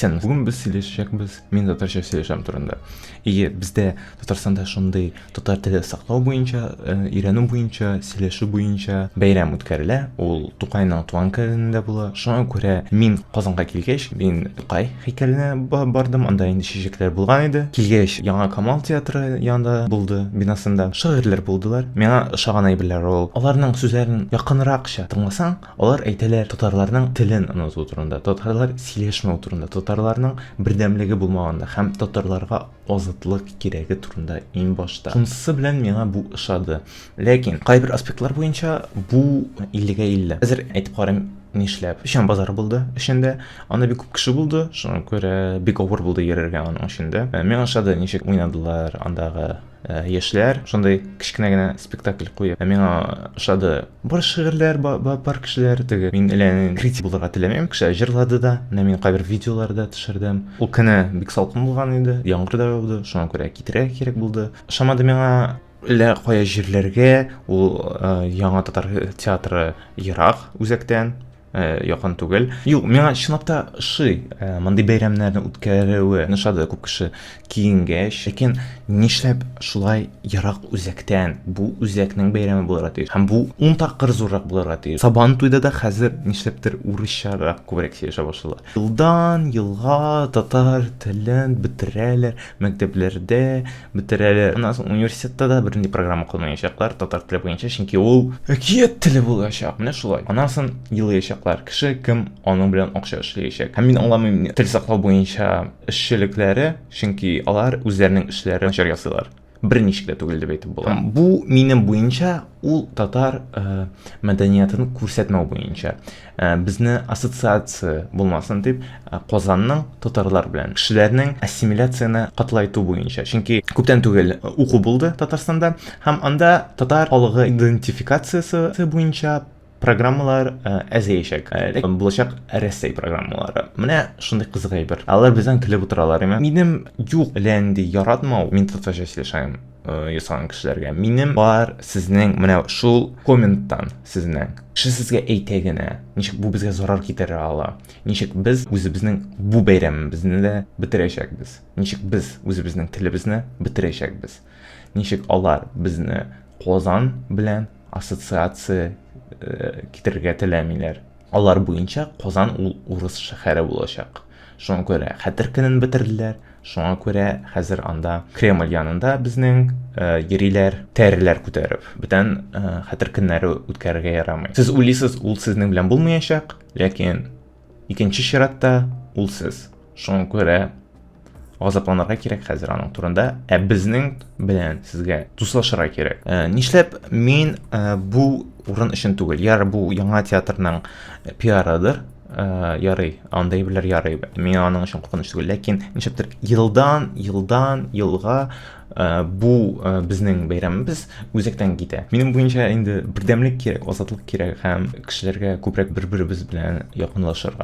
Исәнме. Бүген без сөйләшәчәкбез мин татарча сөйләшәм турында. Ие, бездә Татарстанда шундый татар теле саклау буенча, э, өйрәнү буенча, сөйләшү буенча бәйрәм үткәрелә. Ул Тукайның туган көнендә була. Шуңа күрә мин Казанга килгәч, мин Тукай һәйкәленә бардым. Анда инде чәчәкләр булган иде. Килгәч, Яңа Камал театры янында булды, бинасында. Шагыйрьләр булдылар. Миңа ошаган әйберләр ул. Аларның сүзләрен якынракча тыңласаң, Алар әйтәләр татарларның телен оныту турында, татарлар сөйләшмәү турында, татарларның бердәмлеге булмаганда һәм татарларга азатлык кирәге турында иң башта. Шунысы белән миңа бу ошады. Ләкин кайбер аспектлар буенча бу 50-гә 50. Хәзер әйтеп карыйм, нишләп. Печән базары булды эчендә. Анда бик күп кеше булды, шуңа күрә бик авыр булды йөрергә аның эчендә. Миңа ошады, ничек уйнадылар андагы яшьләр шундый кечкенә генә спектакль куеп. Миңа ошады. Бар шигырьләр, бар кешеләр теге. Мин әллә критик булырга теләмим. Кеше җырлады да, менә мин кайбер видеолар да төшердем. Ул көне бик салкын булган иде, яңгыр да яуды, шуңа күрә китерергә кирәк булды. Ошамады миңа әллә кая җирләргә, ул яңа татар театры ерак үзәктән. Якын түгел. Юк, миңа чынлап та ошый мондый бәйрәмнәрне үткәрүе. Ошады күп кеше киенгәч. Ләкин нишләп шулай ерак үзәктән? Бу үзәкнең бәйрәме булырга тиеш. Һәм бу 10 тапкыр зуррак булырга тиеш. Сабан туйда да хәзер нишләптер урысчарак күбрәк сөйләшә башладылар. Елдан елга татар телен бетерәләр, мәктәпләрдә бетерәләр. Аннан соң университетта да бернинди программа кылмаячаклар татар теле буенча, чөнки ул әкият теле булачак. Менә шулай. Аннан соң елаячаклар. Кеше кем аның белән акча эшләячәк. Һәм мин аңламыйм тел саклау буенча эшчелекләре, чөнки алар үзләренең эшләрен начар ясыйлар. Берничек тә түгел дип әйтеп була. Бу минем буенча ул татар э, мәдәниятын күрсәтмәү буенча. Э, безне ассоциация булмасын дип э, Казанның татарлар белән кешеләрнең ассимиляцияне катлайту буенча. Чөнки күптән түгел уку булды Татарстанда һәм анда татар халыгы идентификациясе буенча программалар э, әзәячәк. Ләкин булачак Рәсәй программалары. Менә шундый кызык әйбер. Алар бездән көлеп утыралар, име? Минем юк ләнди яратмау, мин татарча сөйләшәм ясаган кешеләргә. Минем бар сезнең менә шул комменттан сезнең. Кеше сезгә әйтә генә, ничек бу безгә зарар китерә ала. Ничек без үзебезнең бу бәйрәмебезне дә бетерәчәкбез. Ничек без үзебезнең телебезне бетерәчәкбез. Ничек алар безне Казан белән ассоциация э, китерергә теләмиләр. Алар буенча Казан ул урыс шәһәре булачак. Шуңа күрә хәтер көнен бетерделәр. Шуңа күрә хәзер анда Кремль янында безнең э, йөриләр, тәреләр күтәреп. Бүтән э, хәтер көннәре үткәрергә ярамый. Сез уйлыйсыз, ул сезнең белән булмаячак, ләкин икенче чиратта ул сез. Шуңа күрә газапланырга кирәк хәзер аның турында, ә безнең белән сезгә дуслашырга кирәк. Ә, нишләп мин ә, бу урын өчен түгел? Яр бу яңа театрның пиарыдыр, ә, ярый, анда әйберләр ярый. Мин аның өчен куркыныч түгел, ләкин нишләптер елдан, елдан елга ә, бу ә, безнең бәйрәмебез үзәктән китә. Минем буенча инде бердәмлек кирәк, азатлык кирәк һәм кешеләргә күбрәк бер-беребез белән якынлашырга.